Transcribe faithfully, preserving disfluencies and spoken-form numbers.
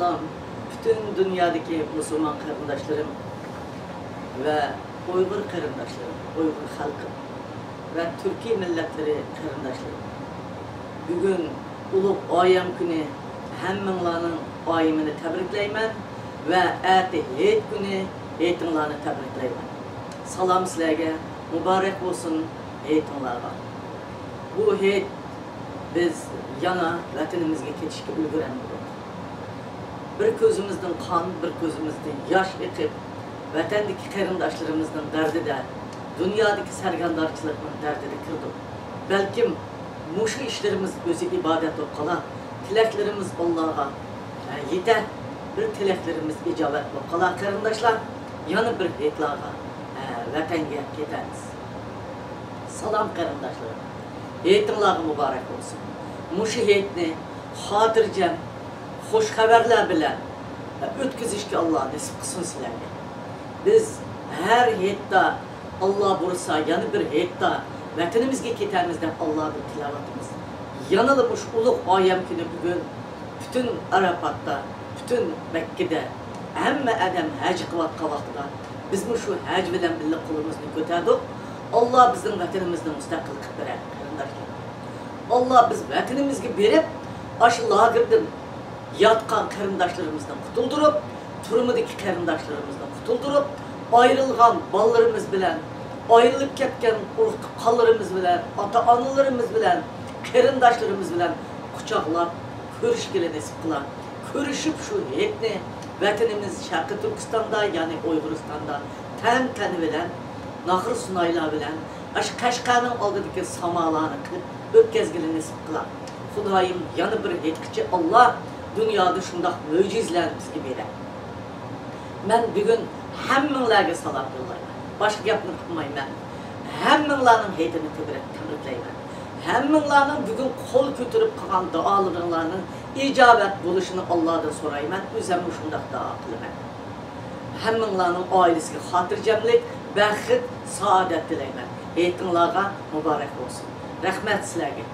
سالام، پۈتۈن دۇنيادىكى مۇسۇلمان قېرىنداشلىرىم ۋە ئۇيغۇر قېرىنداشلىرىم، ئۇيغۇر خەلقىم ۋە تۈركىي مىللەتلىرى قېرىنداشلىرىم. بۈگۈن ئۇلۇغ ئايەم كۈنى، ھەممىڭلارنىڭ ئايىمىنى تەبرىكلەيمەن ۋە ئەتە ھېيت كۈنى، ھېيتىڭلارنى تەبرىكلەيمەن. سالام سىلەرگە، مۇبارەك بولسۇن ھېيتىڭلارغا. بۇ ھېيت بىز يەنە ۋەتىنىمىزگە كېتىشكە ئۈلگۈرەلمىدۇق. بىر كۆزىمىزدىن قان، بىر كۆزىمىزدىن ياش ئېقىپ، ۋەتەندىكى قېرىنداشلىرىمىزنىڭ دەردىدە، دۇنيادىكى سەرگەردانچىلىقنىڭ دەردىدە كىردۇق. بەلكىم مۇشۇ ئىشلىرىمىز ئۆزى ئىبادەت بولۇپ قالا، تىلەكلىرىمىز ئاللاغا، ھە، يېتە، بىر تىلەكلىرىمىز ئىجابەت بولۇپ قالا، قېرىنداشلار، يەنە بىر ھېيتلارغا، ھە، ۋەتەنگە كېتەمىز. سالام قېرىنداشلىرىم، ھېيتىڭلارغا مۇبارەك بولسۇن. مۇشۇ ھېيتنى خاتىرجەم، خۇش خەۋەرلەر بىلەن ئۆتكۈزۈشكە ئاللا نېسىپ قىلسۇن سىلەرگە. بىز ھەر ھېيتتا، ئاللا بۇيرۇسا، يەنە بىر ھېيتتا ۋەتىنىمىزگە كېتەمىز دەپ ئاللادىن تىلەۋاتىمىز. يەنىلا مۇشۇ ئۇلۇغ ئايەم كۈنى بۈگۈن پۈتۈن ئەرەپاتتا، پۈتۈن مەككىدە ھەممە ئادەم ھەج قىلىۋاتقان ۋاقتىدا، بىزمۇ شۇ ھەج بىلەن بىللە قولىمىزنى كۆتەردۇق. ئاللا بىزنىڭ ۋەتىنىمىزنى مۇستەقىل قىلىپ بېرەر، قېرىنداشلار. ئاللا بىز ۋەتىنىمىزگە بېرىپ، ئاشۇ لاگېردىن ياتقان قېرىنداشلىرىمىزنى قۇتۇلدۇرۇپ، تۈرمىدىكى قېرىنداشلىرىمىزنى قۇتۇلدۇرۇپ، ئايرىلغان بالىلىرىمىز بىلەن، ئايرىلىپ كەتكەن ئۇرۇق تۇغقانلىرىمىز بىلەن، ئاتا-ئانىلىرىمىز بىلەن، قېرىنداشلىرىمىز بىلەن قۇچاقلاپ كۆرۈشكىلى نېسىپ قىلا. كۆرۈشۈپ شۇ ھېيتنى ۋەتىنىمىز شەرقىي تۈركىستاندا، يەنى ئۇيغۇرىستاندا تەنتەنە بىلەن، ناخىر-سۇنايلار بىلەن، ئاشۇ قەشقەرنىڭ ئالدىدىكى سامالارنى قىلىپ ئۆتكەزگىلى نېسىپ قىلا. خۇدايىم يەنە بىر ھېيتقىچە ئاللا دۇنيادا شۇنداق مۆجىزىلەرنى بىزگە بېرە. مەن بۈگۈن ھەممىڭلارگە سالام يوللايمەن. باشقا گەپنى قىلمايمەن. ھەممىڭلارنىڭ ھېيتىنى تەبرىك-، تەبرىكلەيمەن. ھەممىڭلارنىڭ بۈگۈن قول كۆتۈرۈپ قىلغان دۇئالىرىڭلارنىڭ ئىجابەت بولۇشىنى ئاللادىن سورايمەن. ئۆزۈممۇ شۇنداق دۇئا قىلىمەن. ھەممىڭلارنىڭ ئائىلىسىگە خاتىرجەملىك، بەخت، سائادەت تىلەيمەن. ھېيتىڭلارغا مۇبارەك بولسۇن. رەھمەت سىلەرگە.